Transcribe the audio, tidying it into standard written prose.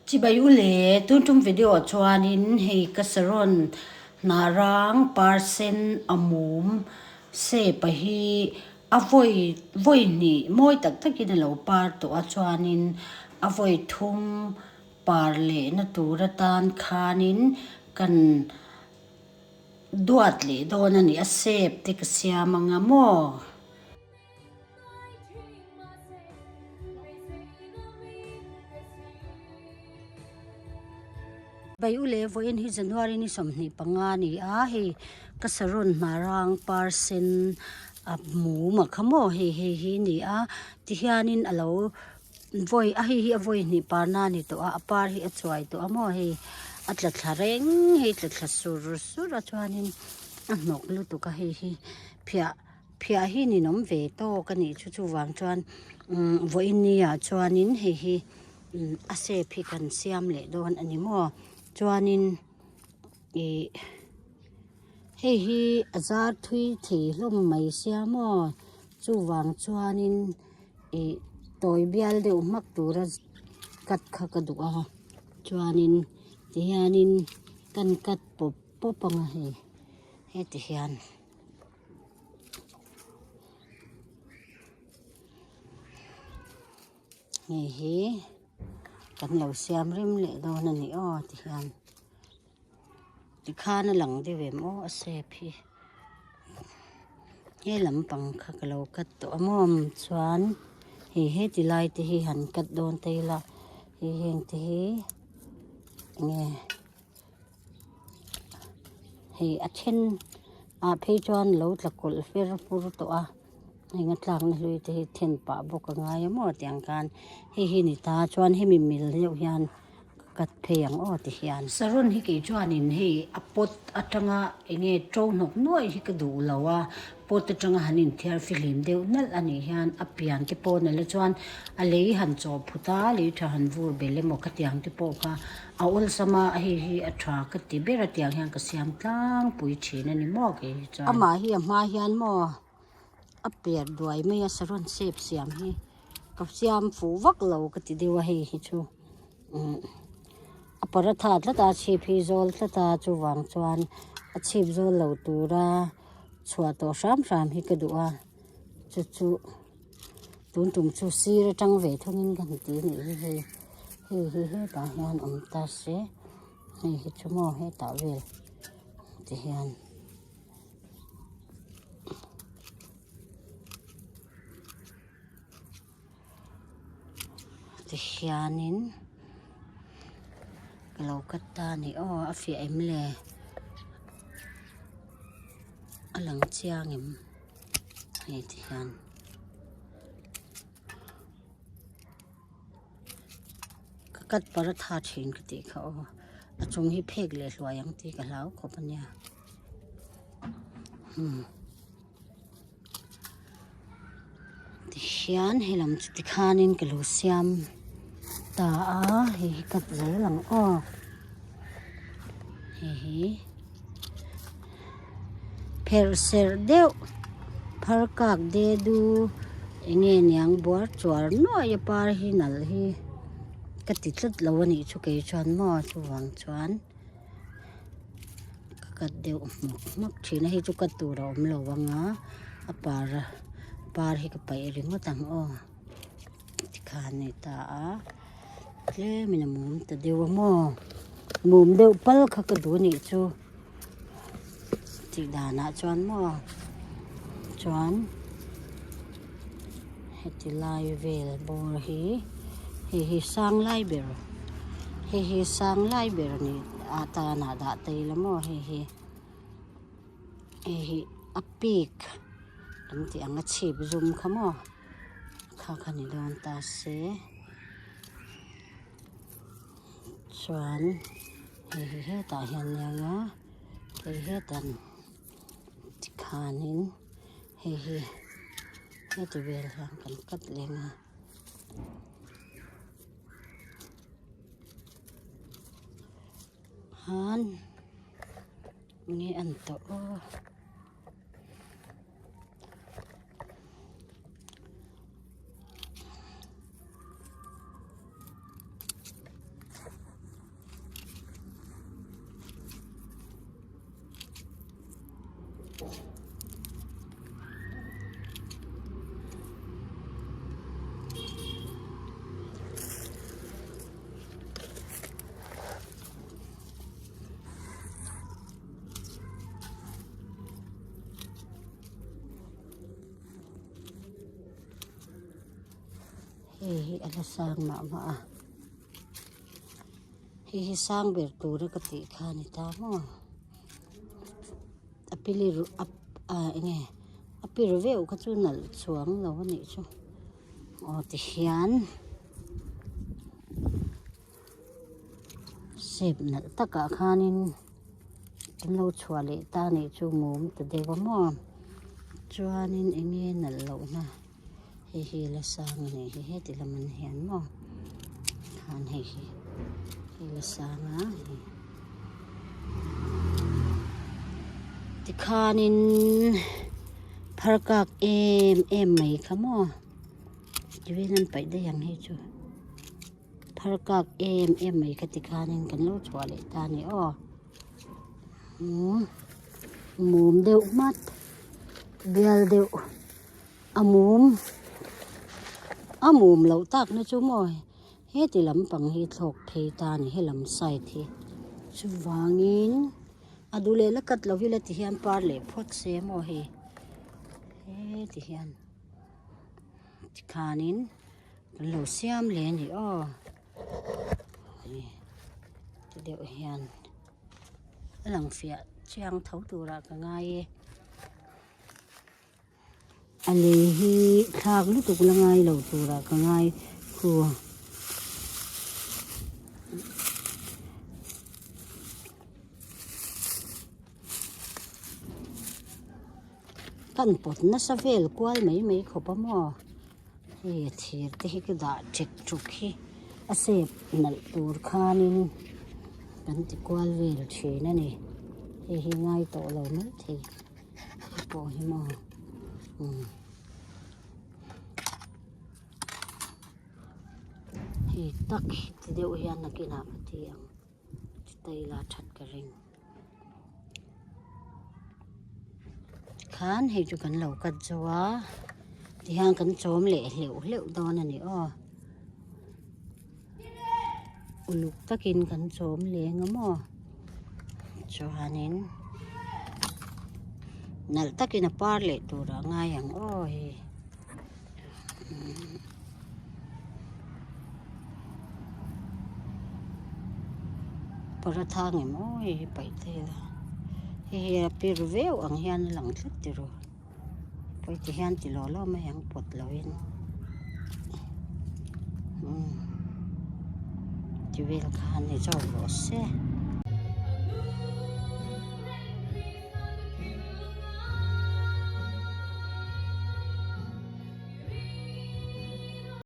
Chibai u le, tun tum video ah chuanin hei ka saron hnah rang par sen a mum sepa hi a vawi vawi hnih mawi tak takin a lo par tawh a chuanin a vawi thum par lehna tur atan khanin kan duat leh dawn a ni a sep te ka siam anga maw. Bai u leh vawiin hi January ni 25 a ni a, hei ka saron hna rang par sen a mum a kha maw hei hei hi a ni a tihianin a lo vawi a hei hi a vawi hnih parna a ni tawh a a par hi a chuai tawh a maw hei a tla thla reng hei tla thla sur sur a chuanin a hnawk lutuk a hei hi phiah. Phiah hi ninawm ve tawk a nih chu chuvang chuan umm vawiin ni ah chuanin hei hi umm a shape hi kan siam leh dawn a ni maw chuanin ih hei hi a zar thui thei hlawm mai sia maw chuvang chuanin ih tawi bial deuh hmak tura cut kha ka duh a chuanin tihianin kan cut pawp pawp ang a hei heti hian. Hei hi kan lo siam rem leh dawn a ni aw tihian tikhan a lang deuh em aw a shape hi he lampang kha ka lo cut tawh a maw chuan hei heti lai te hi han cut dawn ta ila hei heng te hi enge. Hei a then ah phei chuan lo tla kawlh fer fur tawh a heng a tlakna hlui te hi then pah bawk a ngai a maw tiang khan hei hi ni ta chuan hemi mil deuh hian ka cut phei ang aw ti hian. Saron hi kei chuanin hei a pot atanga enge to hnawk nuaih hi ka duh lo a pot atanga han inthiar fihlim deuh nalh a nih hian a pian te pawh nalh a chuan a lei han chawh phut a lei tha han vur belh emaw khatiang te pawh kha a awlsam a hei hi a tha ka ti ber a tiang hian ka siam tlangpui thin a ni maw kei hi chuan. Amah hi a hma hian maw a per duai mai a saron shape siam hi ka siam fuh vak lo ka ti deuh a hei hi chu umm a paratha tlat a chhip hi zawl tlat a chuvang chuan a chhip zawl lo tura chhuah tawh hram hram hi ka duh a chu chu tun tum chu sir atang ve thungin ka han ti a nih hi hei hei hi hetah hian awm ta se hei hi chu maw hetah vel ti hian. Tihianin ka lo cut ta a ni aw a fiah em le a lang chiang em hei tihian ka cut paratha thin ka tih kha aw a chung hi phek leh hluai ang tih ka hlau khawp a nia umm. Tihian he lam chu tikhanin ka lo siam ta a hei hi cut zel ang aw hei hi pherh serh deuh phar kak de du eng nge niang buar chuar nuai a par hi nalh hi ka ti tlat lo a nih chu kei chuan maw chuvang chuan. Ka cut deuh hmawk hmawk thin a hei chu cut tur a awm lo ang a a par a par hi ka paih ringawt ang aw tikhan a ni ta a tlemin a mum ta deuh a maw mum deuh pal kha ka duh anih chu tih danah chuan maw chuan heti lai vel bawr hi hei hi sang lai ber hei hi sang lai ber a ni a tanah dah ta ila maw hei hi hei hi a peak kan tih ang a chhip zum kha maw kha kha ni dawn ta se chuan hei hi hetah hian nia nga hei hetan tikhanin hei hi heti vel hian kan cut leng a. Han nge an tawh aw. Hei hi a la sang mah mah a hei hi sang ber tura ka tih kha a ni ta maw a pili ruh a ah eng nge a pir veuh kha chu nalh chuang lo a nih chu aw tihian. Shape nalh takah khanin an lo chhuah leh ta nih chu mum ta deuh a maw chuanin eng nge nalh lohna hei hi la sang a nih hi heti lam an hian maw khan hei hi hei la sang a hei tikhanin phar kak em em mai kha maw tihian an paih daih ang hei chu. Phar kak em em mai ka ti khanin kan lo chhuah leh ta a ni aw. Umm mum deuh hmat bial deuh a mum a mum loh tak na chu maw heti lampang hi thlawk phei ta a ni helam side hi chuvangin a duh leh la cut lo ila ti hian par leh phawt se maw hei heti hian tikhanin. Kan lo siam leh a ni aw ti deuh hian a lang fiah chiang tho turah ka ngai e a lei hi thlak lutuk la ngai lo turah ka ngai khu kan pawt nasa vel kual mai mai khawp a maw. Hei a thir te hi ka dah ṭek ṭuk hi a sep nalh tur khanin kan ti kual vel ṭhin a ni hei hi ngai tawh lo maithei hei pawh hi maw umm hei tak hi ti deuh hian nakinah ka ti ang chutaila that ka ring. Khan hei chu kan lo cut zo a tihian kan chawm leh hleuh hleuh dawn a ni aw uluk takin kan chawm leng a maw chuanin nalh takin a par leh turah a ngai ang aw hei. Paratha nge maw hei hi paih thei a hei hi a pir viau ang hian a lang tlat tiraw pawi ti hian ti law law mai ang pawt lo in umm ti vel khan ni chauh rawh se.